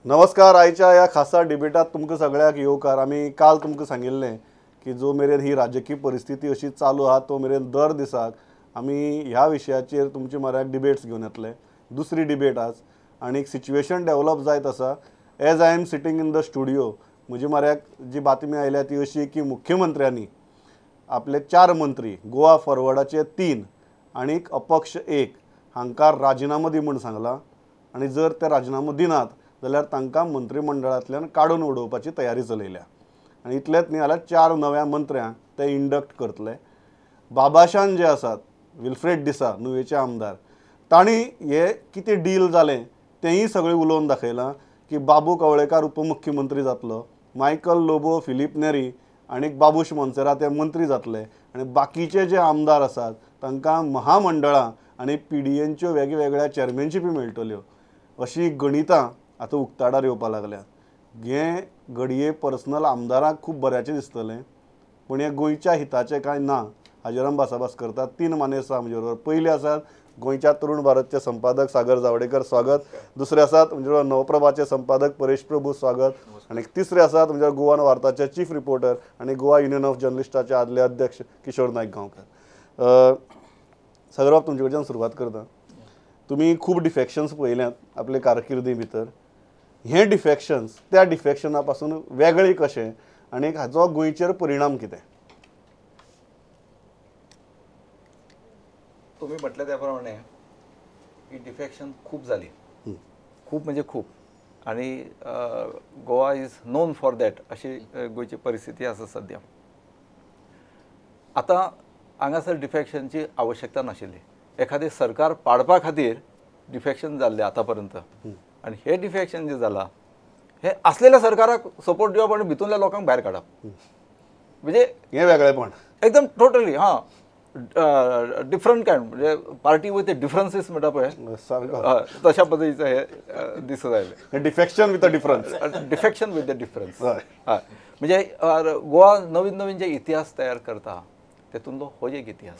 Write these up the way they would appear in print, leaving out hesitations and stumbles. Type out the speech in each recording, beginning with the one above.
नमस्कार. आयच्या ह्या खासा डिबेटात तुमकां सगळ्यांक येवकार. आमी काल तुमकां सांगिल्लें की जो मेरेन ही राजकीय परिस्थिती अशी चालू आहा तो मेरेन दर दिसाक आमी ह्या विशयाचेर तुमचे म्हऱ्याक डिबेट्स घेवन येतले. दुसरी डिबेट आज आनी एक सिच्युएशन डेवलप जायत आसा. As I am sitting in the studio म्हजे म्हऱ्याक जी बातमी आयल्या ती अशी की मुख्यमंत्र्यांनी आपले 4 मंत्री, गोवा फॉरवर्डाचे 3 आनी अपक्ष 1 हांकां राजिनामो दी म्हूण सांगलां आनी जर ते राजिनामो दिनात जाल्यार तांकां मंत्रिमंडळांतल्यान काडून उडोवपाची तयारी चलयल्या. आनी इतलेंच न्ही जाल्यार 4 नव्या मंत्र्यांक ते इंडक्ट करतले. बाबाशान जे आसात विल्फ्रेड डिसा नुवेचे आमदार, तांणी हे कितें डील जालें तेंय सगळें उलोवन दाखयलां की बाबू कवळेकार उपमुख्यमंत्री जातलो, मायकल लोबो, फिलीप नेरी आनी बाबूश मोन्सेरात हे मंत्री जातले आनी बाकीचे जे आमदार आसात तांकां महामंडळां आनी पीडीएनच्यो वेगवेगळ्या चेअरमॅनशिपी मेळटल्यो. अशी गणितां आतां उक्ताडार येवपाक लागल्यात. हें घडये पर्सनल आमदारांक खूब बऱ्याचें दिसतलें, पूण हें गोंयच्या हिताचें कांय ना. हाजेर आमी भासाभास करतात. 3 मानेस्त आसा म्हजे बरोबर. पयले आसात गोंयच्या तरुण भारतचे संपादक सागर जावडेकर, स्वागत. दुसरे आसात म्हणजे नवप्रभाचे संपादक परेश प्रभू, स्वागत. आनी तिसरे आसात म्हणजे गोवन वार्ताचे चीफ रिपोर्टर आनी गोवा युनियन ऑफ जर्नलिस्टाचे आदले अध्यक्ष किशोर नायक गांवकर. सागरबाब, तुमचे कडच्यान सुरवात करता. तुमी खूब डिफेक्शन्स पळयल्यात आपले कारकिर्दी भितर. हे डिफेक्शन्स त्या डिफेक्शना पासून वेगळे कशें आनी हाचो गोंयचेर परिणाम कितें? तुम्ही म्हटलं त्याप्रमाणे ही डिफेक्शन खूप झाली, खूप म्हणजे खूप, आणि Goa is known for that अशी गोंयची परिस्थिती आसा सध्या. आतां हांगासर डिफेक्शनची आवश्यकता नाशिल्ली. एखादें सरकार पाडपा खातीर डिफेक्शन जाल्लें आतां पर्यंत, आनी हें डिफेक्शन जें जालां हें आसलेल्या सरकाराक सपोर्ट दिवप आनी भितूनल्या लोकांक भायर काडप, म्हणजे हें वेगळेपण एकदम टोटली हां डिफरंट कायंड, म्हणजे पार्टी विथ डिफरन्सीस म्हणटा पळय तशा पद्दतीचें हे दिसत आयलें. Defection with a difference, defection with the difference. हय, म्हणजे गोवा नवीन नवीन जे इतिहास तयार करता तेतूंतलो हो एक इतिहास.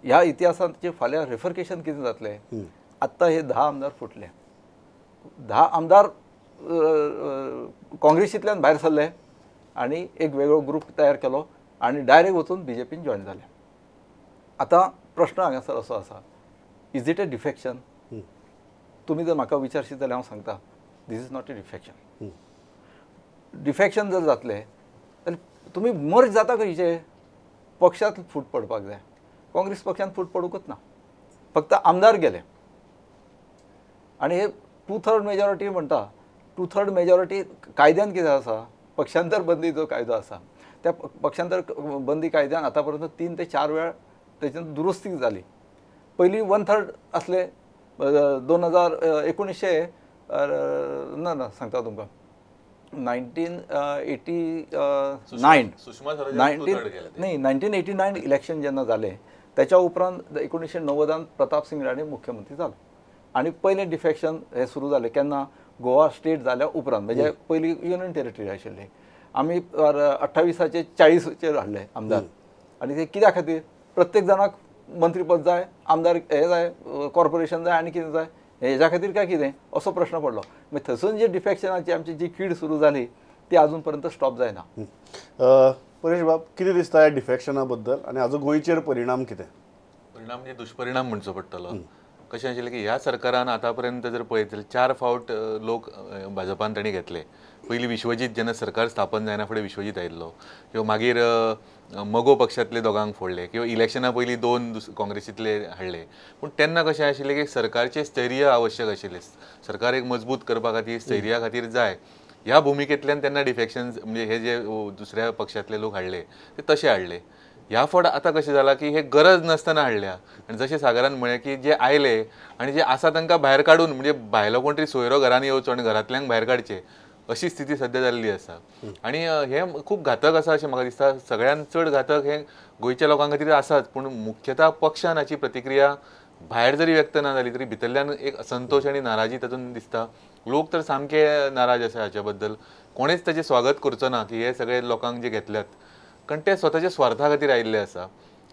ह्या इतिहासांत फाल्यां रेफरकेशन कितें जातलें? आत्तां हे 10 आमदार फुटले, 10 आमदार काँग्रेसींतल्यान भायर सरले आनी एक वेगळो ग्रूप तयार केलो आनी डायरेक्ट वचून बीजेपीन जॉयन जाले. आतां प्रश्न हांगासर असो आसा, is it a defection? तुमी जर म्हाका विचारशीत जाल्यार हांव सांगता, this is not a defection. Defection जर जातलें जाल्यार तुमी मर्ज जाता खंयचे? पक्षांत फूट पडपाक जाय. काँग्रेस पक्षांत फूट पडूंकच ना, फक्त आमदार गेले. आनी हे 2/3 मेजॉरिटी म्हणटा, 2/3 मेजॉरिटी कायद्यान कितें आसा? पक्षांतर बंदी जो कायदो आसा त्या पक्षांतर बंदी कायद्यान आतां पर्यंत 3 ते 4 वेळा तेच्यान दुरुस्ती जाली. पयलीं 1/3 आसले 2019 ना ना सांगता तुमकां 1989 न्ही 1989 इलेक्शन जेन्ना जालें त्याच्या उपरांत 1990 प्रताप सिंग राणे मुख्यमंत्री जालो आनी पयलें डिफेक्शन हें सुरू जालें केन्ना? गोवा स्टेट जाल्या उपरांत, म्हणजे पयलीं युनियन टेरिटरी आशिल्ली. आमी 28 40 हाडले आमदार, आनी ते कित्या खातीर? प्रत्येक जाणाक मंत्रीपद जाय, आमदार हे जाय, कॉर्पोरेशन जाय आनी कितें जाय, हेज्या खातीर काय कितें असो प्रश्न पडलो. मागीर थंयसून जी डिफेक्शनाची आमची जी कीड सुरू जाली ती अजून पर्यंत स्टॉप जायना. परेश बाब, कितें दिसता ह्या डिफेक्शना बद्दल आनी हाजो गोंयचेर परिणाम कितें? परिणाम म्हणजे दुष्परिणाम म्हणचो पडटलो. कशें आशिल्लें की ह्या सरकारान आतां पर्यंत जर पळयत जाल्यार 4 फावट लोक भाजपान तांणी घेतले. पयलीं विश्वजीत जेन्ना सरकार स्थापन जायना फुडें विश्वजीत आयिल्लो, किंवा मागीर मगो पक्षांतले दोगांक फोडले, किंवा इलेक्शना पयलीं 2 काँग्रेसींतले हाडले. पूण तेन्ना कशें आशिल्लें की सरकारचें स्थैर्य आवश्यक आशिल्लें, सरकार एक मजबूत करपा खातीर स्थैर्या खातीर जाय ह्या भुमिकेंतल्यान तेन्ना डिफेक्शन म्हणजे हे जे दुसऱ्या पक्षांतले लोक हाडले ते तशे हाडले. ह्या फावट आतां कशें जालां की हे गरज नासतना हाडल्या, आनी जशें सागरान म्हळें की जे आयले आनी जे आसा तांकां भायर काडून, म्हणजे भायलो कोण तरी सोयरो घरान येवचो आनी घरांतल्यांक भायर काडचे अशी स्थिती सद्या जाल्ली आसा. आनी हें खूब घातक आसा अशें म्हाका दिसता. सगळ्यांत चड घातक हें गोंयच्या लोकां खातीर आसाच, पूण मुख्यतः पक्षान हाची प्रतिक्रिया भायर जरी व्यक्त ना जाली तरी भितरल्यान एक असंतोश आनी नाराजी तातूंत दिसता. लोक तर सामके नाराज आसा हाच्या बद्दल, कोणेच ताचें स्वागत करचो ना की हे सगळे लोकांक जे घेतल्यात, कारण ते स्वताच्या स्वार्था खातीर आयिल्ले आसा.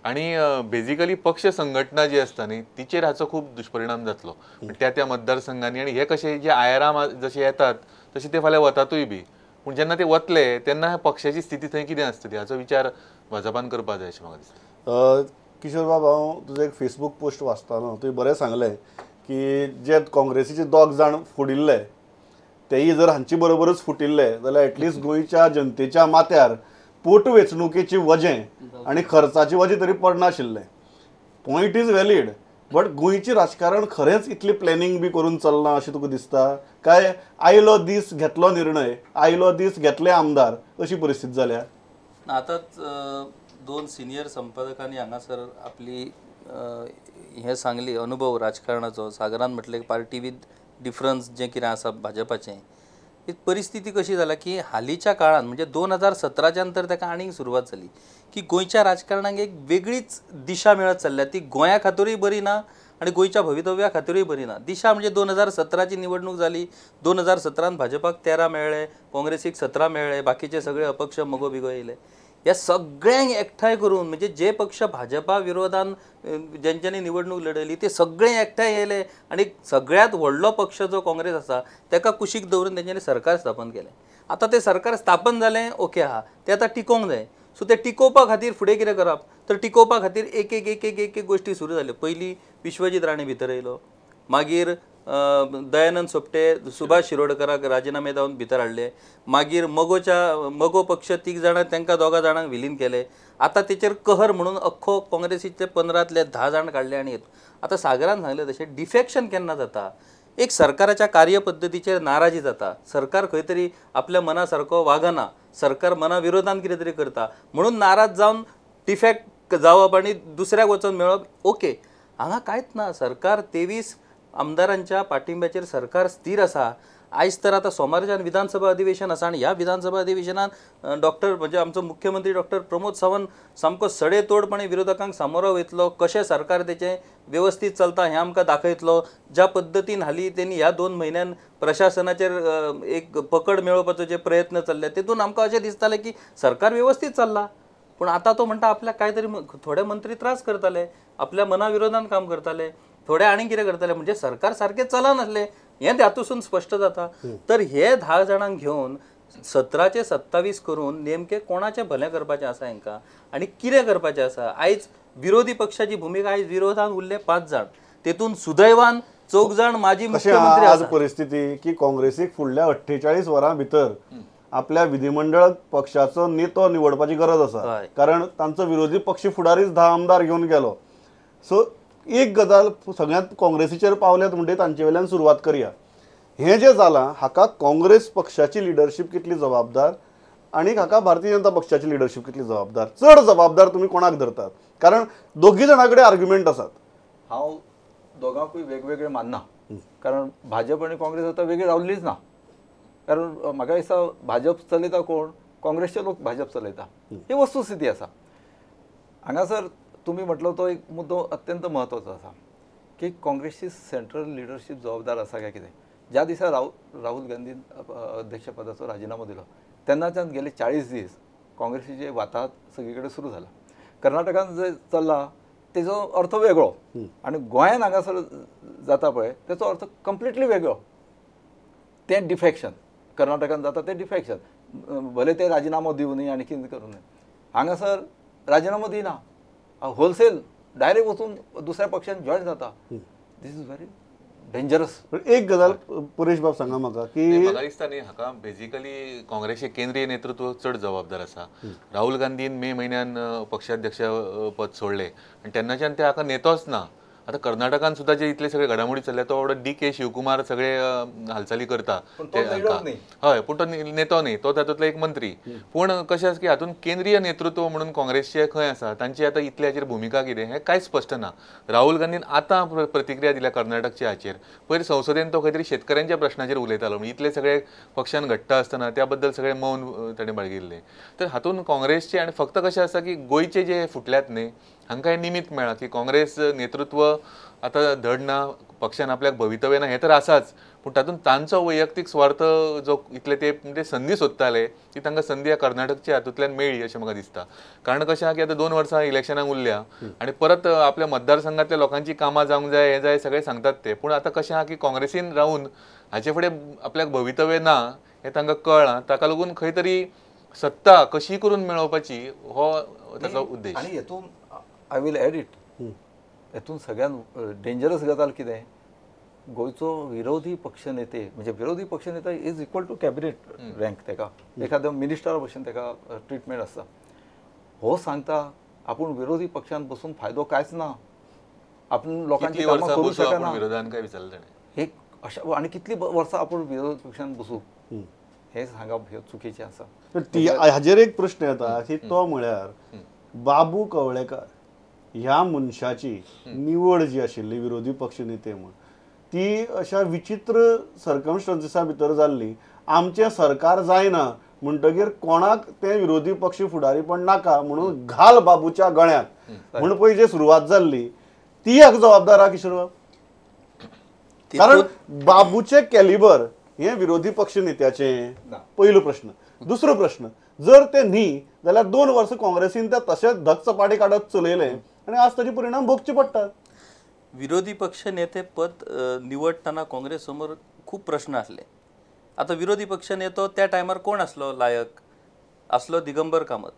आनी बेजिकली पक्ष संघटना जी आसता न्ही तिचेर हाचो खूब दुश्परिणाम जातलो त्या त्या मतदारसंघांनी. आनी हे कशे जे आयराम जशे येतात तशे ते फाल्यां वतातूय बी, पूण जेन्ना ते वतले तेन्ना पक्षाची स्थिती थंय कितें आसतली हाचो विचार भाजपान करपाक जाय अशें म्हाका दिसता. किशोर बाब, हांव तुजो एक फेसबूक पोस्ट वाचतालो, तुवें बरें सांगलें की जे काँग्रेसीचे दोग जाण फुडिल्ले तेय जर हांचे बरोबरच फुटिल्ले जाल्यार एटलिस्ट गोंयच्या जनतेच्या माथ्यार पोटवेंचणुकेची वजें आनी खर्चाची वजें तरी पडनाशिल्लें. पॉयंट is valid, but गोंयचें राजकारण खरेंच इतलें प्लॅनिंग बी करून चल्लां अशें तुका दिसता काय आयलो दीस घेतलो निर्णय, आयलो दीस घेतले आमदार अशी परिस्थिती जाल्या? आतांच दोन सिनियर संपादकांनी हांगासर आपली हें सांगली अनुभव राजकारणाचो. सागरान म्हटलें पार्टी विथ डिफरन्स जें कितें आसा भाजपाचें, ही परिस्थिती कशी जाल्या की हालींच्या काळान म्हणजे 2017च्यान तर ताका आनीक सुरवात जाली की गोंयच्या राजकारणाक एक वेगळीच दिशा मेळत चल्ल्या. ती गोंया खातीरूय बरी ना आनी गोंयच्या भवितव्या खातीरूय बरी ना. दिशा म्हणजे 2017ची निवडणूक जाली, 2017 भाजपाक 13 मेळ्ळे, काँग्रेसीक 17 मेळ्ळे, बाकीचे सगळे अपक्ष मगो बिगो येयले. ह्या सगळ्यांक एकठांय करून म्हणजे जे पक्ष भाजपा विरोधान जेंच्यांनी निवडणूक लढयली ते सगळे एकठांय येयले आनी सगळ्यांत व्हडलो पक्ष जो काँग्रेस आसा ताका कुशीक दवरून तेंच्यांनी सरकार स्थापन केलें. आतां तें सरकार स्थापन जालें, ओके आहा, तें आतां टिकोवंक जाय. सो तें टिकोवपा खातीर फुडें कितें करप तर टिकोवपा खातीर एक एक एक एक एक एक गोश्टी सुरू जाल्यो. पयलीं विश्वजीत राणे भितर येयलो, मागीर दयानंद सोपटे सुभाष शिरोडकराक राजिनामे जावन भितर हाडले, मागीर मगोच्या मगो पक्ष 3 जाणां तांकां 2 जाणांक विलीन केले. आतां तेचेर कहर म्हणून अख्खो काँग्रेसीचे 15तले 10 जाण काडले. आनी आतां सागरान सांगलें तशें डिफेक्शन केन्ना जाता, एक सरकाराच्या कार्यपद्दतीचेर नाराजी जाता, सरकार खंय तरी आपल्या मना सारको वागना, सरकार मना विरोधान कितें तरी करता म्हणून नाराज जावन डिफेक्ट जावप आनी दुसऱ्याक वचून मेळप ओके. हांगा कांयच ना, सरकार 23 आमदारांच्या पाठिंब्याचेर सरकार स्थीर आसा. आयज तर आतां सोमारच्यान विधानसभा अधिवेशन आसा आनी ह्या विधानसभा अधिवेशनान डॉक्टर म्हणजे आमचो मुख्यमंत्री डॉक्टर प्रमोद सावंत सामको सडेतोडपणे विरोधकांक सामोरो वयतलो, कशें सरकार तेचें वेवस्थीत चलता हें आमकां दाखयतलो. ज्या पद्दतीन हालीं तेणी ह्या 2 म्हयन्यान प्रशासनाचेर एक पकड मेळोवपाचो जे प्रयत्न चल्ले तेतून आमकां अशें दिसतालें की सरकार वेवस्थीत चल्लां, पूण आतां तो म्हणटा आपल्याक कांय तरी थोडे मंत्री त्रास करताले, आपल्या मना विरोधान काम करताले, थोडे आनी कितें करताले, म्हणजे सरकार सारकें चलनासलें हें तातूंतसून स्पश्ट जाता. तर हे 10 जाणांक घेवन 17चे 27 करून नेमकें कोणाचें भलें करपाचें आसा हेंकां आनी कितें करपाचें आसा. आयज विरोधी पक्षाची भुमिका, आयज विरोधान उरले 5 जाण, तेतून सुदैवान 4 जाण माजी मुख्यमंत्री. आज परिस्थिती की काँग्रेसीक फुडल्या 48 वरां भितर आपल्या विधिमंडळ पक्षाचो नेतो निवडपाची गरज आसा, कारण तांचो विरोधी पक्ष फुडारीच 10 आमदार घेवन गेलो. सो एक गजाल सगळ्यांत काँग्रेसीचेर पावल्यात म्हणटकीर तांचे वयल्यान सुरवात करया. हें जें जालां हाका काँग्रेस पक्षाची लिडरशीप कितली जबाबदार आनी हाका भारतीय जनता पक्षाची लिडरशीप कितली जबाबदार, चड जबाबदार तुमी कोणाक धरतात? कारण दोगी जाणां कडेन आर्ग्युमेंट आसात. हांव दोगांकूय वेगवेगळे मानना, कारण भाजप आनी काँग्रेस आतां वेगळी रावल्लीच ना. कारण म्हाका दिसता भाजप चलयता कोण, काँग्रेसचे लोक भाजप चलयता, ही वस्तुस्थिती आसा. हांगासर तुमी म्हटलो तो एक मुद्दो अत्यंत म्हत्वाचो आसा की काँग्रेसची सेंट्रल लिडरशीप जबाबदार आसा काय कितें. ज्या दिसा राहुल गांधीन अध्यक्षपदाचो राजिनामो दिलो तेन्नाच्यान गेले 40 दीस काँग्रेसीचे वाताहत सगळी कडेन सुरू जाला. कर्नाटकान जे चल्ला तेजो अर्थ वेगळो आनी गोंयान हांगासर जाता पळय तेचो अर्थ कंप्लिटली वेगळो. तें डिफेक्शन कर्नाटकान जाता तें डिफेक्शन, भले ते राजिनामो दिवनी आनी कितें करूं न्हय, हांगासर राजिनामो दिना, होलसेल डायरेक्ट वचून दुसऱ्या पक्षान जॉईन जाता. This is very dangerous. एक गजाल परेश बाब सांगा म्हाका की म्हाका दिसता न्ही हाका बेजिकली काँग्रेसचे केंद्रीय नेतृत्व चड जबाबदार आसा. राहुल गांधीन मे म्हयन्यान पक्षाध्यक्ष पद सोडलें आनी तेन्नाच्यान ते हाका नेतोच ना. आतां कर्नाटकान सुद्दां जे इतले सगळे घडामोडी चल्ल्या तो डी के शिवकुमार सगळे हालचाली करता, हय, पूण तो नेतो न्ही, तो तातूंतलो एक मंत्री. पूण कशें आसा की हातूंत केंद्रीय नेतृत्व म्हणून काँग्रेसचें खंय आसा, तांची आतां इतले हाचेर भुमिका कितें हें कांयच स्पश्ट ना. राहुल गांधीन आतां प्रतिक्रिया दिल्या कर्नाटकच्या हाचेर. पयर संसदेन तो खंय तरी शेतकऱ्यांच्या प्रश्नाचेर उलयतालो, म्हणजे इतले सगळे पक्षान घडटा आसतना त्या बद्दल सगळे मौन ताणें बाळगिल्लें. तर हातूंत काँग्रेसचें आनी फक्त कशें आसा की गोंयचे जे फुटल्यात न्ही हांकां हें निमित्त मेळ्ळां की काँग्रेस नेतृत्व आतां धड ना, पक्षान आपल्याक भवितव्य ना हें तर आसाच, पूण तातूंत तांचो वैयक्तीक स्वार्थ जो इतले ते म्हणजे संदी सोदताले ती तांकां संदी ह्या कर्नाटकच्या हातूंतल्यान मेळ्ळी अशें म्हाका दिसता. कारण कशें आहा की आतां 2 वर्सां इलेक्शनाक उरल्या आनी परत आपल्या मतदारसंघातल्या लोकांची कामां जावंक जाय हें जाय सगळें सांगतात ते, पूण आतां कशें आहा की काँग्रेसीन रावून हाचे फुडें आपल्याक भवितव्य ना हें तांकां कळ्ळां, ताका लागून खंय तरी सत्ता कशी करून मेळोवपाची हो ताचो उद्देश. आनी हेतून I will add it, हेतून सगळ्यात डेंजरस गजाल कितें, गोंयचो विरोधी पक्षनेते म्हणजे विरोधी पक्षनेता is equal to cabinet rank, तेका एखाद्या मिनिस्टरा भशेन तेका ट्रिटमेंट आसता. हो सांगता आपूण विरोधी पक्षान बसून फायदो कांयच ना, आपूण लोकांची कामां करूंक शकना, विरोधान काय विचारलें ताणें हे अशा आनी कितली वर्सां आपूण विरोधी पक्षान बसूं हें सांगप हें चुकीचें आसा. ती हाजेर एक प्रश्न येता की तो म्हळ्यार बाबू कवळेकार ह्या मनशाची निवड जी आशिल्ली विरोधी पक्ष नेते म्हूण ती अशा विचित्र सर्कमस्टन्सीसा भितर जाल्ली. आमचें सरकार जायना म्हणटगीर कोणाक तें विरोधी पक्ष फुडारीपण नाका म्हणून घाल बाबूच्या गळ्यांत म्हूण पळय जे सुरवात जाल्ली ती एक जबाबदार आहा किशोरबाब, कारण बाबूचे कॅलिबर हे विरोधी पक्ष नेत्याचे पयलो प्रश्न. दुसरो प्रश्न, जर ते न्ही जाल्यार 2 वर्सां काँग्रेसीन ते तशेंच धक चपाटी काडत चलयलें आनी आज ताचे परिणाम भोगचे पडटात. विरोधी पक्ष नेते पद निवडटना काँग्रेस समोर खूब प्रश्न आसले. आतां विरोधी पक्ष नेतो त्या टायमार कोण आसलो लायक आसलो दिगंबर कामत,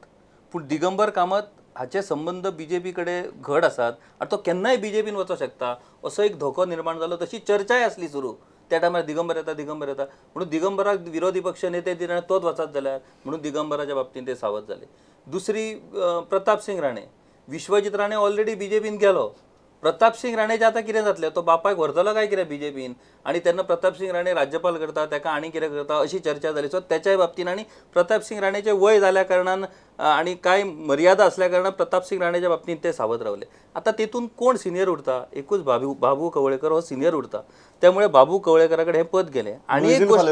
पूण दिगंबर कामत हाचे संबंद बीजेपी कडेन घड आसात आनी तो केन्नाय बीजेपीन वचोंक शकता असो एक धोको निर्माण जालो. तशी चर्चाय आसली सुरू त्या टायमार, दिगंबर येता दिगंबर येता म्हणून दिगंबराक विरोधी पक्ष नेते दिले तोच वचत जाल्यार म्हणून दिगंबराच्या बाबतींत ते सावध जाले. दुसरी प्रतापसिंग राणे, विश्वजीत राणे ऑलरेडी बीजेपीन गेलो, प्रतापसिंग राणेचें आतां कितें जातलें, तो बापायक व्हरतलो काय कितें बीजेपीन, आनी तेन्ना प्रतापसिंग राणे राज्यपाल करता ताका आनी कितें करता अशी चर्चा जाली. सो त्याच्याय बाबतीन आनी प्रतापसिंग राणेचें वय जाल्या कारणान आनी कांय मर्यादा आसल्या कारणान प्रतापसिंग राणेच्या बाबतींत ते सावध रावले. आतां तेतून कोण सिनियर उरता, एकूच बाबू कवळेकर हो सिनियर उरता, त्यामुळे बाबू कवळेकरा कडेन हें पद गेलें. आनी एक गोश्ट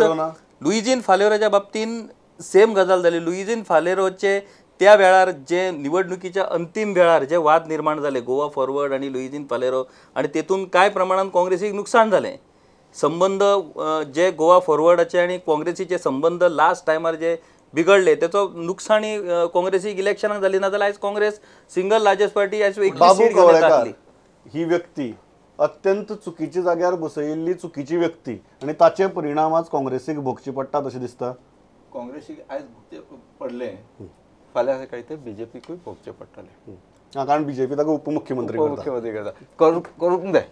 लुईजीन फालेरोच्या बाबतीन सेम गजाल जाली. लुईजीन फालेरोचे त्या वेळार जे निवडणुकीच्या अंतीम वेळार जे वाद निर्माण जाले गोवा फॉरवर्ड आनी लुईजीन फालेरो, आनी तेतून कांय प्रमाणान काँग्रेसीक नुकसान जालें. संबंद जे गोवा फॉरवर्डाचे आनी काँग्रेसीचे संबंद लास्ट टायमार जे बिगडले तेचो नुकसाणी काँग्रेसीक इलेक्शनाक जाली ना जाल्यार आयज काँग्रेस सिंगल लार्जेस्ट पार्टी आयज बाबू कवळेकार ही व्यक्ती अत्यंत चुकीच्या जाग्यार बसयिल्ली चुकीची व्यक्ती आनी ताचे परिणाम आज काँग्रेसीक भोगचे पडटात अशें दिसता. काँग्रेसीक आयज भोगचे पडले, फाल्यां सकाळी ते बीजेपीकूय भोगचे पडटले, कारण बीजेपी ताका उपमुख्यमंत्री उपमुख्यमंत्री करता. करूंक जाय,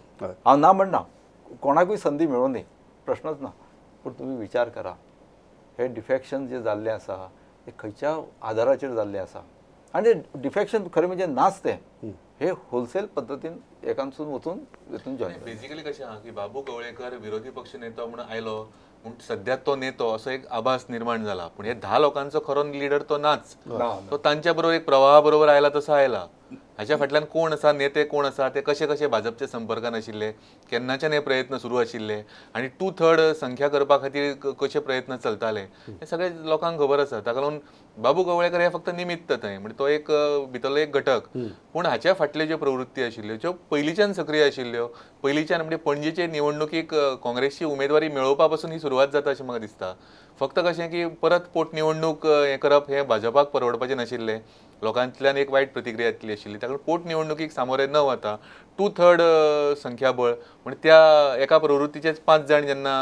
हांव ना म्हणना, कोणाकूय संदी मेळूं दी प्रश्नच ना, पूण तुमी विचार करा हे डिफेक्शन जे जाल्लें आसा ते खंयच्या आधाराचेर जाल्लें आसा, आनी डिफेक्शन खरें म्हणजे नाच तें, हे होलसेल पद्दतीन एकांसून वचून हेतून जॉयन. बेसिकली कशें आहा की बाबू कवळेकर विरोधी पक्ष नेतो म्हणून आयलो म्हूण सद्या तो नेतो असो एक आभास निर्माण जाला, पूण हे 10 लोकांचो खरो लिडर तो नाच, तो तांच्या बरोबर एक प्रवाहा बरोबर आयला तसो आयला. हाच्या फाटल्यान कोण आसा, नेते कोण आसा, ते कशे कशे भाजपच्या संपर्कान आशिल्ले, केन्नाच्यान हे प्रयत्न सुरू आशिल्ले आनी 2/3 संख्या करपा खातीर कशे प्रयत्न चलताले हे सगळे लोकांक खबर आसा. ताका लागून बाबू कवळेकर हे फक्त निमित्त थंय, म्हणजे तो एक भितरलो एक घटक, पूण हाच्या फाटल्यो ज्यो प्रवृत्ती आशिल्ल्यो ज्यो पयलींच्यान सक्रीय आशिल्ल्यो, पयलींच्यान म्हणजे पणजेचे निवडणुकीक काँग्रेसची उमेदवारी मेळोवपा पासून ही सुरवात जाता अशें म्हाका दिसता. फक्त कशें की परत पोटनिवडणूक हें करप हें भाजपाक परवडपाचें नाशिल्लें, लोकांतल्यान एक वायट प्रतिक्रिया येतली आशिल्ली, ताका लागून पोटनिवडणुकीक सामोरे न वता 2/3 संख्याबळ म्हणजे त्या एका प्रवृत्तीचेच 5 जाण जेन्ना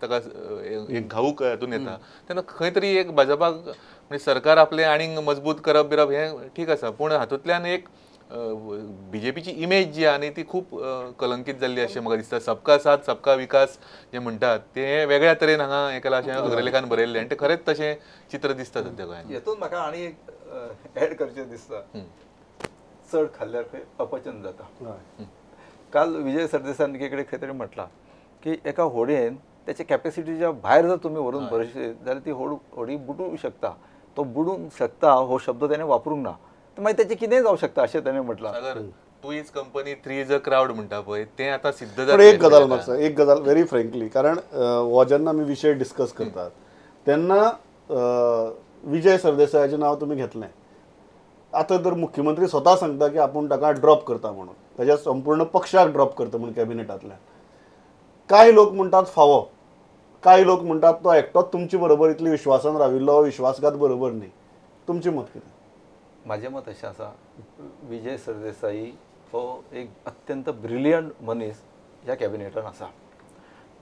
ताका एक घाऊक हातून येता तेन्ना खंय तरी एक भाजपाक म्हणजे सरकार आपलें आनीक मजबूत करप बिरप हें ठीक आसा, पूण हातूंतल्यान एक बीजेपीची इमेज जी आहा न्ही ती खूब कलंकीत जाल्ली अशें म्हाका दिसता. सबका साथ सबका विकास जे म्हणटात ते वेगळ्या तरेन हांगा हें केलां अशें अग्रलेखान बरयल्लें आनी तें खरेंच तशें चित्र दिसता सद्या गोंयांत. हेतून म्हाका आनी एक एड करचें दिसता, चड खाल्ल्यार खंय अपचन जाता. काल विजय सरदेसाय कडेन खंय तरी म्हटलां की एका होडयेन त्याच्या कॅपॅसिटीच्या भायर जर तुमी व्हरून भरशीत जाल्यार ती होडी बुडूंक शकता. तो बुडूंक शकता हो शब्द त्याने वापरूंक ना, तर मागीर त्याचें कितेंय जावं शकता अशें त्याने म्हटलां. 2 is company 3 is a crowd म्हणटा पळय तें आतां सिद्ध जालें. एक गजाल म्हाका, एक गजाल व्हेरी फ्रेंकली, कारण हो जेन्ना आमी विशय डिस्कस करतात तेन्ना विजय सरदेसायाचें नांव तुमी घेतलें, आतां तर मुख्यमंत्री स्वता सांगता की आपूण ताका ड्रॉप करता म्हणून, ताच्या संपूर्ण पक्षाक ड्रॉप करता म्हणून कॅबिनेटांतल्यान. कांय लोक म्हणटात फावो, कांय लोक म्हणटात तो एकटोच तुमचे बरोबर इतली विश्वासान राविल्लो, विश्वासघात बरोबर न्ही. तुमचें मत कितें? म्हाजें मत अशें आसा, विजय सरदेसाई हो एक अत्यंत ब्रिलियंट मनीस ह्या कॅबिनेटान आसा.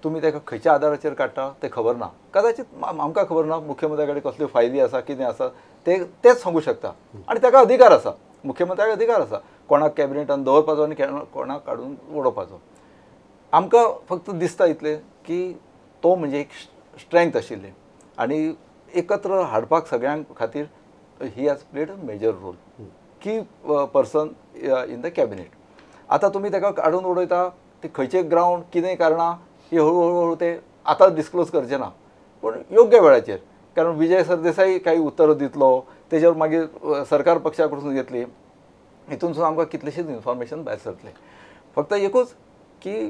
तुमी ताका खंयच्या आदाराचेर काडटा तें खबर ना, कदाचित आमकां खबर ना मुख्यमंत्र्या कडेन कसल्यो फायली आसा कितें आसा ते तेच सांगू शकता आनी ताका अधिकार आसा, मुख्यमंत्र्याक अधिकार आसा कोणाक कॅबिनेटान दवरपाचो आनी कोणाक काडून उडोवपाचो. आमकां फक्त दिसता इतलें की तो म्हणजे एक स्ट्रेंथ आशिल्ली आनी एकत्र हाडपाक सगळ्यां खातीर he has played a major role, key person in the cabinet. आतां तुमी ताका काडून उडयता ते खंयचे ग्रावंड कितें कारणां ही हळू हळू हळू ते आतां डिस्क्लोज करचे ना, पूण योग्य वेळाचेर, कारण विजय सरदेसाई काही उत्तरां दितलो तेजेर मागीर सरकार पक्षा कडसून घेतली, हितूनसून आमकां कितलेशीच इन्फॉर्मेशन भायर सरतलें. फक्त एकूच की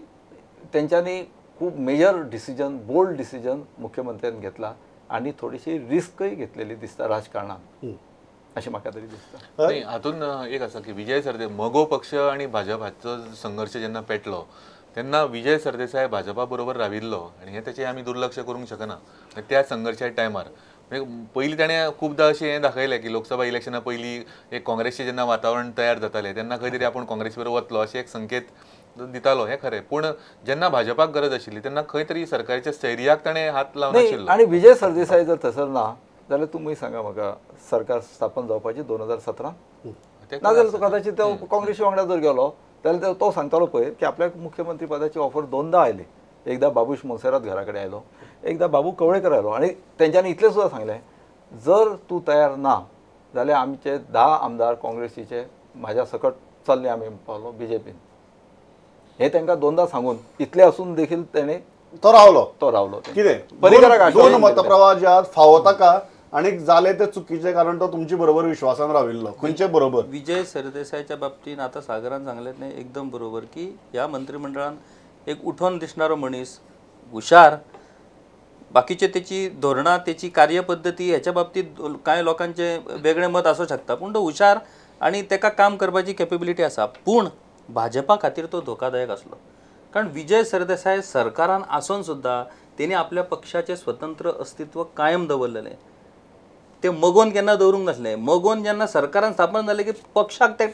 तेंच्यांनी खूब मेजर डिसिजन, बोल्ड डिसिजन मुख्यमंत्र्यान घेतला आनी थोडीशी रिस्कय घेतलेली दिसता राजकारणान, अशें म्हाका तरी दिसता. नाही, हातून एक आसा की विजय सरदेसाई मगो पक्ष आनी भाजप हाचो संघर्श जेन्ना पेटलो तेन्ना विजय सरदेसाई भाजपा बरोबर राविल्लो आनी हें तेचें आमी दुर्लक्ष करूंक शकना. त्या संघर्शा टायमार पयलीं ताणें खुबदां अशें हें दाखयलें की लोकसभा इलेक्शना पयलीं एक काँग्रेसचें जेन्ना वातावरण तयार जातालें तेन्ना खंय तरी आपूण काँग्रेसी बरोबर वतलो अशें एक संकेत दितालो, हें खरें. पूण जेन्ना भाजपाक गरज आशिल्ली तेन्ना खंय तरी सरकारच्या स्थैर्याक ताणें हात लावनाशिल्लो. आनी विजय सरदेसाई जर थंयसर ना जाल्यार तुमी सांगा म्हाका सरकार स्थापन जावपाची 2017 ना जाल्यार कदाचित तो काँग्रेसी वांगडा जर गेलो जाल्यार तो सांगतालो पळय की आपल्याक मुख्यमंत्री पदाची ऑफर दोनदा आयली, एकदा बाबूश मोन्सेरात घरा कडेन आयलो, एकदा बाबू कवळेकर आयलो आनी तेंच्यांनी इतलें सुद्दां सांगलें जर तूं तयार ना जाल्यार आमचे 10 आमदार काँग्रेसीचे म्हाज्या सकट चल्ले आमी पावलो बीजेपीन, हे तांकां दोनदा सांगून इतले आसून देखील तेणे तो रावलो, तो रावलो. कितें पर्रीकराक दोन मतप्रवाह जे आहात फावो ताका आनी जाले ते चुकीचे, कारण तो तुमचे बरोबर विश्वासान राविल्लो खंयचे बरोबर. विजय सरदेसायच्या बाबतीन आतां सागरान सांगलें तें एकदम बरोबर की ह्या मंत्रिमंडळान एक उठोन दिसणारो मनीस, हुशार, बाकीचे तेची धोरणां तेची कार्यपद्दती ह्याच्या बाबतीत कांय लोकांचे वेगळें मत आसूं शकता, पूण तो हुशार आनी ताका काम करपाची कॅपेबिलिटी आसा. पूण भाजपा खातीर तो धोकादायक आसलो, कारण विजय सरदेसाय सरकारान आसून सुद्दां तेणी आपल्या पक्षाचें स्वतंत्र अस्तित्व कायम दवरलेलें, ते मगोन केन्ना दवरूंक नासलें. मगोन जेन्ना सरकारान स्थापन जालें की पक्षाक ते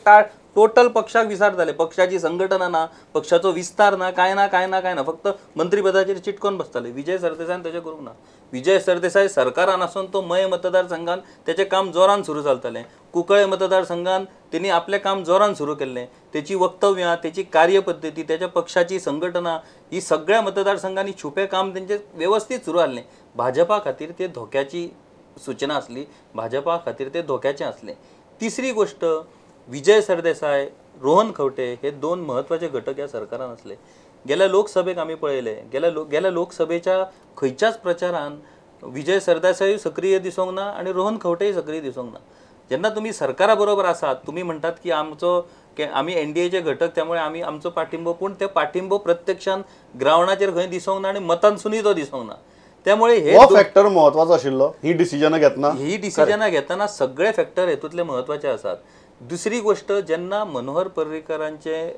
टोटल पक्षाक विसार जाले, पक्षाची संघटना ना, पक्षाचो विस्तार ना, कांय ना कांय ना कांय ना, फक्त मंत्रीपदाचेर चिटकोन बसताले. विजय सरदेसायन तशें करूंक ना. विजय सरदेसाय सरकारान आसून तो मये मतदारसंघान तेचें काम जोरान सुरू चलतालें, कुंकळे मतदारसंघान तेणी आपलें काम जोरान सुरू केल्लें, तेची वक्तव्यां, तेची कार्यपद्दती, तेच्या पक्षाची संघटना ही सगळ्या मतदारसंघांनी छुपें काम तेंचें वेवस्थीत सुरू आसलें. भाजपा खातीर ते धोक्याची सूचना आसली, भाजपा खातीर ते धोक्याचें आसलें. तिसरी गोश्ट, विजय सरदेसाय, रोहन खंवटे हे दोन म्हत्वाचे घटक ह्या सरकारान आसले. गेल्या लोकसभेक आमी पळयलें, गेल्या लोकसभेच्या खंयच्याच प्रचारान विजय सरदेसायूय सक्रीय दिसूंक ना आनी रोहन खंवटेय सक्रीय दिसूंक ना. जेन्ना तुमी सरकारा बरोबर आसात, तुमी म्हणटात की आमचो आमी एनडीएचे घटक, त्यामुळे आमी आमचो पाठिंबो, पूण ते पाठिंबो प्रत्यक्षान ग्रावंडाचेर खंय दिसूंक ना आनी मतांसुनूय तो दिसूंक ना. त्यामुळे हे फॅक्टर म्हत्वाचो आशिल्लो ही डिसिजनां घेतना, ही डिसिजनां घेतना सगळे फॅक्टर हेतूंतले म्हत्वाचे आसात. दुसरी गोष्ट, जेन्ना मनोहर पर्रीकरांचें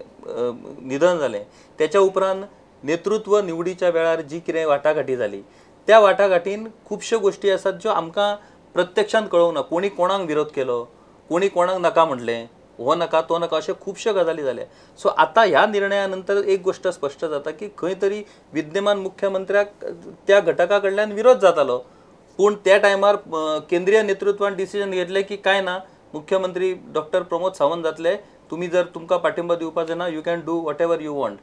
निधन जालें त्याच्या उपरांत नेतृत्व निवडीच्या वेळार जी कितें वाटाघाटी जाली त्या वाटाघाटीन खुबश्यो गोश्टी आसात ज्यो आमकां प्रत्यक्षान कळोवंक ना. कोणी कोणाक विरोध केलो, कोणी कोणाक नाका म्हटलें, हो नाका तो नाका, अश्यो खुबश्यो गजाली जाल्या. सो आतां ह्या निर्णया नंतर एक गोश्ट स्पश्ट जाता की खंय तरी विद्यमान मुख्यमंत्र्याक त्या घटका कडल्यान विरोध जातालो, पूण त्या टायमार केंद्रीय नेतृत्वान डिसिजन घेतलें की कांय ना, मुख्यमंत्री डॉक्टर प्रमोद सावंत जातले, तुमी जर तुमकां पाठिंबो दिवपाचो ना, you can do whatever you want.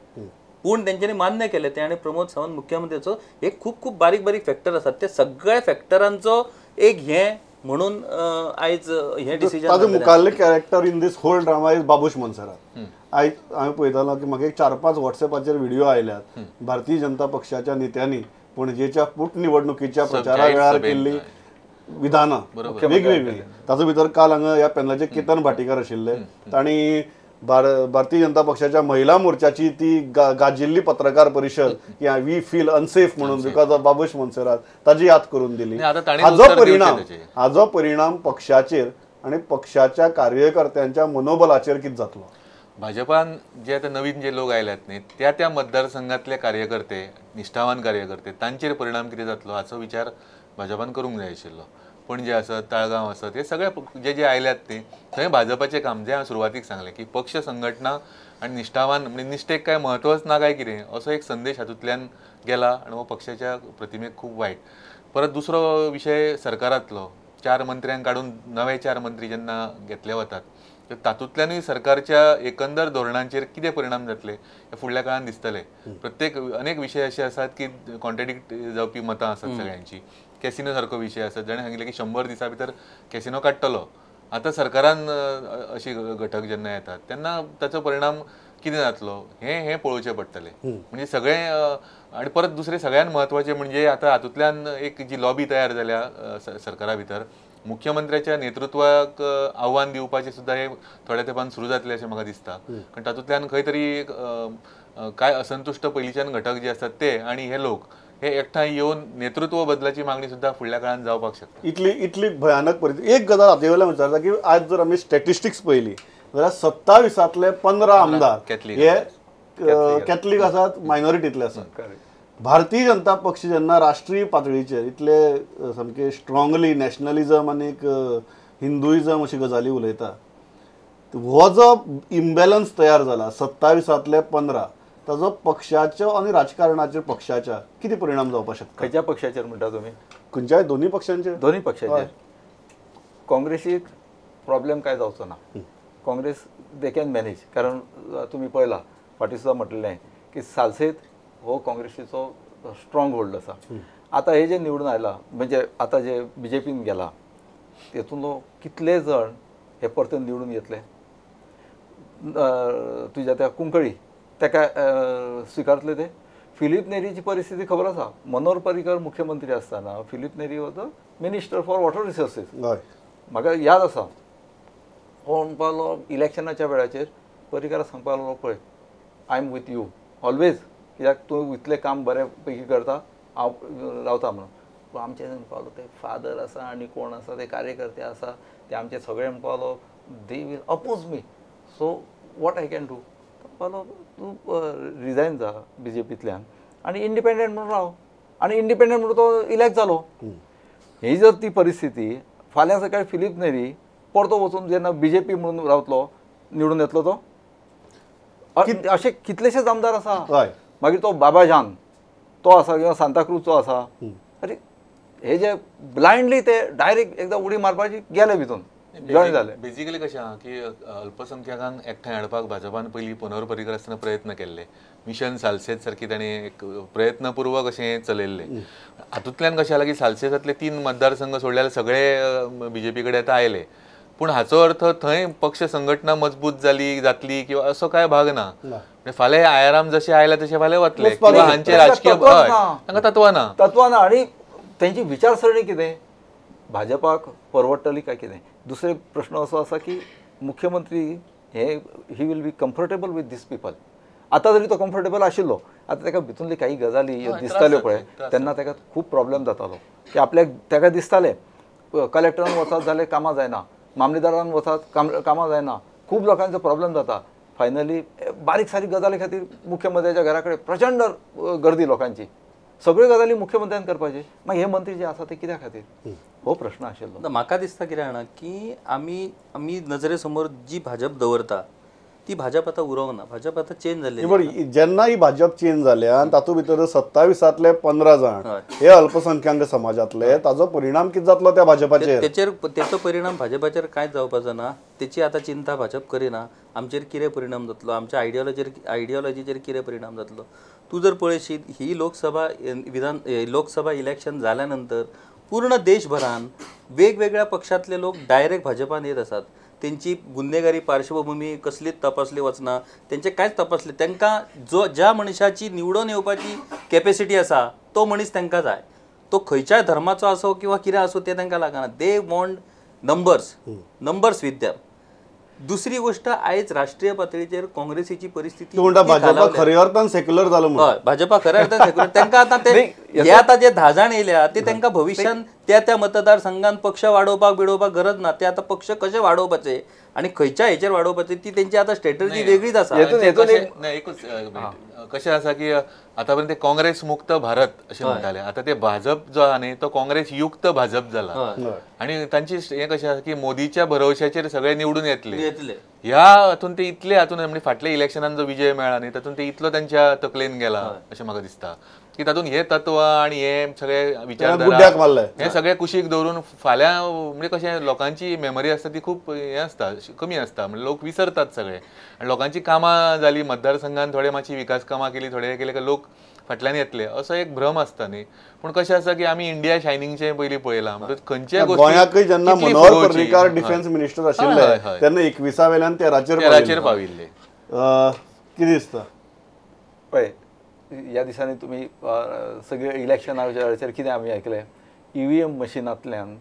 पूण तेंच्यांनी मान्य केलें तें आनी प्रमोद सावंत मुख्यमंत्र्याचो एक खूब खूब बारीक बारीक फॅक्टर आसात, ते सगळ्या फॅक्टरांचो एक हें म्हणून आयज हें डिसिजन. ताजो मुखाल्ले character in this whole drama is Babush Monserrate. आयज हांवें पळयतालो की म्हाका एक 4-5 वॉट्सएपाचेर व्हिडिओ आयल्यात भारतीय जनता पक्षाच्या नेत्यांनी पणजेच्या पोटनिवडणुकीच्या प्रचारा वेळार केल्ली विधानां वेगवेगळी. ताचो भितर काल हांगा ह्या पॅनलाचे केतन भाटीकर आशिल्ले, तांणी भारतीय जनता पक्षाच्या महिला मोर्चाची ती गाजिल्ली पत्रकार परिषद की we feel unsafe म्हणून because of Babush Monserrate ताजी याद करून दिली. हाजो परिणाम पक्षाचेर आनी पक्षाच्या कार्यकर्त्यांच्या मनोबलाचेर कितें जातलो? भाजपान जे आतां नवीन जे लोक आयल्यात न्ही त्या त्या मतदारसंघातले कार्यकर्ते, निश्ठावान कार्यकर्ते तांचेर परिणाम कितें जातलो हाचो विचार भाजपान करूंक जाय आशिल्लो. पणजे आसत, ताळगांव आसत, हे सगळे जे जे आयल्यात ते थंय भाजपाचें काम जें हांवें सुरवातीक सांगलें की पक्ष संघटना आनी निश्ठावान म्हणजे निश्ठेक काय म्हत्वच ना काय कितें असो एक संदेश हातूंतल्यान गेला आनी हो पक्षाच्या प्रतिमेक खूब वायट. परत दुसरो विशय सरकारांतलो, 4 मंत्र्यांक काडून नवे 4 मंत्री जेन्ना घेतले वतात तर तातूंतल्यानूय सरकारच्या एकंदर धोरणांचेर कितें परिणाम जातले हे फुडल्या काळान दिसतले. प्रत्येक अनेक विशय अशे आसात की कॉन्ट्रेडिक्ट जावपी मतां आसात सगळ्यांची. कॅसिनो सारको विशय आसा, जाणें सांगिल्लें की 100 दिसां भितर कॅसिनो काडटलो. आतां सरकारान अशी घटक जेन्ना येतात तेन्ना ताचो परिणाम कितें जातलो हें हें पळोवचें पडटलें. म्हणजे सगळें. आनी परत दुसरें सगळ्यान म्हत्वाचें म्हणजे आतां हातूंतल्यान एक जी लॉबी तयार जाल्या सरकारा भितर, मुख्यमंत्र्याच्या नेतृत्वाक आव्हान दिवपाचें सुद्दां हे थोड्या तेंपान सुरू जातलें अशें म्हाका दिसता. कारण तातूंतल्यान खंय तरी कांय असंतुश्ट पयलींच्यान घटक जे आसात ते आनी हे लोक हे एकठांय येवन नेतृत्व बदलाची मागणी सुद्दां फुडल्या काळान जावपाक शकता. इतली इतली भयानक परिस्थिती. एक गजाल हाते वयल्यान विचारता की आज जर आमी स्टॅटिस्टिक्स पळयली जाल्यार 27तले 15 आमदार हे कॅथलीक आसात, मायनॉरिटींतले आसात. भारतीय जनता पक्ष जेन्ना राष्ट्रीय पातळीचेर इतले सामके स्ट्रॉंगली नॅशनलिजम आनी एक हिंदुइजम अशी गजाली उलयता, हो जो इम्बॅलन्स तयार जाला 27तले 15 ताजो पक्षाचो आनी राजकारणाचेर पक्षाच्या कितें परिणाम जावपाक शकता? खंयच्या पक्षाचेर म्हणटा तुमी? खंयच्याय दोनूय पक्षांचेर. दोनूय पक्षांचेर. काँग्रेसीक प्रॉब्लेम काय जावचो ना, काँग्रेस they can manage. कारण तुमी पळयला फाटीं सुद्दां म्हटलें की सालसेत हो काँग्रेसीचो स्ट्रॉंग होल्ड आसा. आतां हे जे निवडून आयला म्हणजे आतां जे बीजेपीन गेला तेतून कितले जण हे परतून निवडून येतले? तुज्या त्या कुंकळी ताका स्विकारतले ते? फिलीप नेरीची परिस्थिती खबर आसा. मनोहर पर्रीकर मुख्यमंत्री आसतना Filipe Neri was the minister for water resources. म्हाका याद आसा हो म्हणपाक लागलो इलेक्शनाच्या वेळाचेर पर्रीकराक सांगपाक लागलो, पळय I am with you always, कित्याक तूं इतलें काम बरें पैकी करता, हांव रावता म्हणून. पूण आमचे म्हणपाक लागलो ते फादर आसा आनी कोण आसा ते कार्यकर्ते आसा ते आमचे सगळे म्हणपाक लागलो they will oppose me, so what I can do? म्हणपाक लागलो तूं रिजायन जा बीजेपींतल्यान आनी इंडिपेंडंट म्हणून राव. आनी इंडिपेंडंट म्हणून तो इलेक्ट जालो. ही जर ती परिस्थिती फाल्यां सकाळी फिलीप नेरी परतो वचून जेन्ना बीजेपी म्हणून रावतलो निवडून येतलो तो. अशे कितलेशेच आमदार आसा. मागीर तो बाबाजान तो आसा किंवा सांताक्रूजचो आसा. अरे हे जे ब्लायंडली ते डायरेक्ट एकदां उडी मारपाची गेले भितून जॉयन जाले. बेजिकली कशें आहा की अल्पसंख्याकांक एकठांय हाडपाक भाजपान पयलीं मनोहर पर्रीकर आसतना प्रयत्न केल्ले. मिशन सालसेत सारकी ताणें एक प्रयत्नपूर्वक अशें चलयल्लें. हातूंतल्यान कशें जालां की सालसेतांतले 3 मतदारसंघ सोडल्यार सगळे बीजेपी कडेन आतां आयले. पूण हाचो अर्थ थंय पक्ष संघटना मजबूत जाली जातली किंवा असो काय भाग ना. म्हणजे फाल्यां आयाराम जशे आयले तशे फाल्यां वतले किंवा हांचे राजकीय तांकां तत्वां ना, तत्वां ना. आनी तेंची विचारसरणी कितें, भाजपाक परवडटली काय कितें? दुसरे प्रश्न असो आसा की मुख्यमंत्री हे he will be comfortable with these people. आतां जरी तो कम्फर्टेबल आशिल्लो, आतां ताका भितूनली काही गजाली दिसताल्यो पळय तेन्ना ताका खूब प्रॉब्लेम जातालो की आपल्याक ताका दिसतालें कलेक्टरान वचत जाल्यार कामां जायना, मामलेदारान वचत कामां जायना, खूब लोकांचो प्रॉब्लेम जाता. फायनली बारीक सारीक गजाली खातीर मुख्यमंत्र्याच्या घरा कडेन प्रचंड गर्दी लोकांची, सगळ्यो गजाली मुख्यमंत्र्यान करपाचे. मागीर हे मंत्री जे आसा ते कित्या खातीर, हो प्रश्न आशिल्लो. म्हाका दिसता कितें जाणा की आमी आमी नजरे समोर जी भाजप दवरता ती भाजप आतां उरोंक ना. भाजप आतां चेंज जाल्ली. पण जेन्ना ही भाजप चेंज जाल्या आनी तातूंत भितर 27तले 15 जाण हे अल्पसंख्याक समाजांतले, ताजो परिणाम कितें जातलो त्या भाजपाचेर? तेचेर तेचो परिणाम भाजपाचेर कांयच जावपाचो ना. तेची आतां चिंता भाजप करिना. आमचेर कितें परिणाम जातलो, आमच्या आयडियोलॉजीचेर कितें परिणाम जातलो. तूं जर पळयशीत ही लोकसभा विधान लोकसभा इलेक्शन जाल्या नंतर पूर्ण देशभरान वेगवेगळ्या पक्षांतले लोक डायरेक्ट भाजपान येत आसात. तेंची गुन्हेगारी पार्श्वभूमी कसलीच तपासली वचना, तेंचे कांयच तपासले. तांकां जो ज्या मनशाची निवडून येवपाची कॅपेसिटी आसा तो मनीस तांकां जाय. तो खंयच्याय धर्माचो आसो किंवा कितें आसूं तें तांकां लागना. They want numbers, numbers with them. दुसरी गोष्ट आयज राष्ट्रीय पातळीचेर काँग्रेसीची परिस्थिती भाजपा खऱ्या अर्थान सेक्युलर जालो. हय, भाजपा खऱ्या अर्थान सेक्युलर. तांकां आतां ते हे आतां जे 10 जाण येयल्या ते तांकां भविश्यान त्या त्या मतदारसंघान पक्ष वाडोवपाक बिडोवपाक गरज ना. ते आतां पक्ष कशे वाडोवपाचे आनी खंयच्या हेचेर वाडोवपाचे ती तेंची आतां स्ट्रेटजी वेगळीच आसा. एकूच कशें आसा की आतां पर्यंत काँग्रेस मुक्त भारत अशें म्हणटाले, आतां ते भाजप जो आहा न्ही तो काँग्रेस युक्त भाजप जाला. आनी तांची हें कशें आसा की मोदीच्या भरवशाचेर सगळे निवडून येतले ह्या हातून ते इतले हातून म्हणजे फाटल्या इलेक्शनान जो विजय मेळ्ळा न्ही तातूंत ते इतलो त्यांच्या तकलेन गेला अशें म्हाका दिसता की तातूंत हे तत्व आनी हे सगळे विचारधारा हे सगळे कुशीक दवरून फाल्यां म्हणजे कशें लोकांची मेमरी आसता ती खूब हें आसता, कमी आसता, म्हणजे लोक विसरतात सगळे. आनी लोकांची कामां जाली मतदारसंघान थोडे मातशी विकास कामां केली थोडे केले काय लोक फाटल्यान येतले असो एक भ्रम आसता न्ही. पूण कशें आसा की आमी इंडिया शायनिंगचें पयलीं पळयलां, म्हणजे खंयच्याय गोंयाकय जेन्ना मनोहर पर्रीकार डिफेन्स मिनिस्टर आशिल्ले तेन्ना 21 वेल्यान 13चेर पाविल्ले. कितें दिसता पळय ह्या दिसांनी तुमी सगळे इलेक्शनाचेर कितें आमी आयकलें, ईव्हीएम मशिनांतल्यान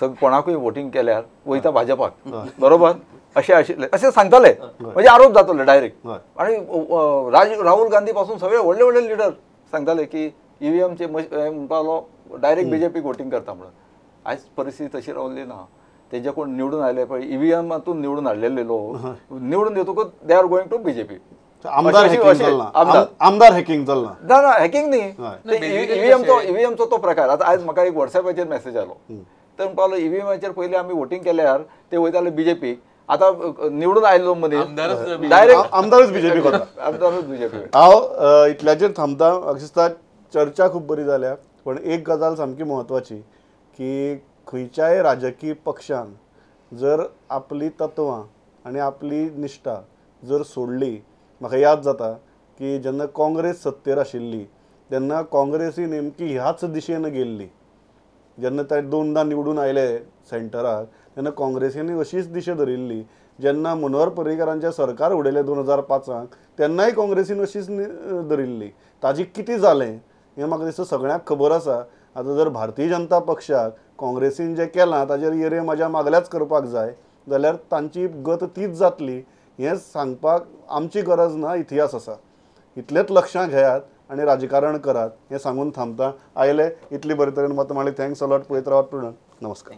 सग कोणाकूय वोटींग केल्यार वयता भाजपाक, बरोबर अशें आशिल्लें अशें सांगताले, म्हणजे आरोप जाताले डायरेक्ट. आनी राहुल गांधी पासून सगळे व्हडले व्हडले लिडर सांगताले की ईव्हीएमचे म्हणपालो डायरेक्ट बीजेपीक वोटींग करता म्हणून. आयज परिस्थिती तशी रावली ना. तेजे कोण निवडून आयले पळय ईव्हीएमातून निवडून हाडलेले लोक निवडून येतकूच they are going to BJP. आमदार हॅकिंग चल्लां ना ना हॅकिंग न्ही, ईव्हीएमचो तो प्रकार. आतां आयज म्हाका एक वॉट्सॅपाचेर मॅसेज आयलो, तर म्हणपालो ईव्हीएमाचेर पयलीं आमी वोटींग केल्यार ते वयताले बीजेपी, आतां निवडून आयलो मनीस डायरेक्ट आमदारूच बीजेपी करता, आमदारूच बीजेपी. हांव इतल्याचेर थांबता. म्हाका दिसता चर्चा खूब बरी जाल्या, पण एक गजाल सामकी म्हत्वाची की खंयच्याय राजकीय पक्षान जर आपली तत्वां आनी आपली निश्ठा जर सोडली, म्हाका याद जाता की जेन्ना काँग्रेस सत्तेर आशिल्ली तेन्ना काँग्रेसी नेमकी ह्याच दिशेन गेल्ली. जेन्ना ते 2दा निवडून आयले सेंटराक तेन्ना काँग्रेसीन अशीच दिशा धरिल्ली. जेन्ना मनोहर पर्रीकारांचें सरकार उडयलें 2005 तेन्नाय काँग्रेसीन अशीच धरिल्ली. ताजी कितें जालें हें म्हाका दिसता सगळ्यांक खबर आसा. आतां जर भारतीय जनता पक्षाक काँग्रेसीन जें केलां ताजेर येरे म्हज्या मागल्याच करपाक जाय जाल्यार तांची गत तीच जातली हें सांगपाक आमची गरज ना, इतिहास आसा. इतलेंच लक्षां घेयात आनी राजकारण करात हें सांगून थांबता. आयले इतली बरे तरेन मतां मांडली, thanks a lot. पळयत रावात. नमस्कार.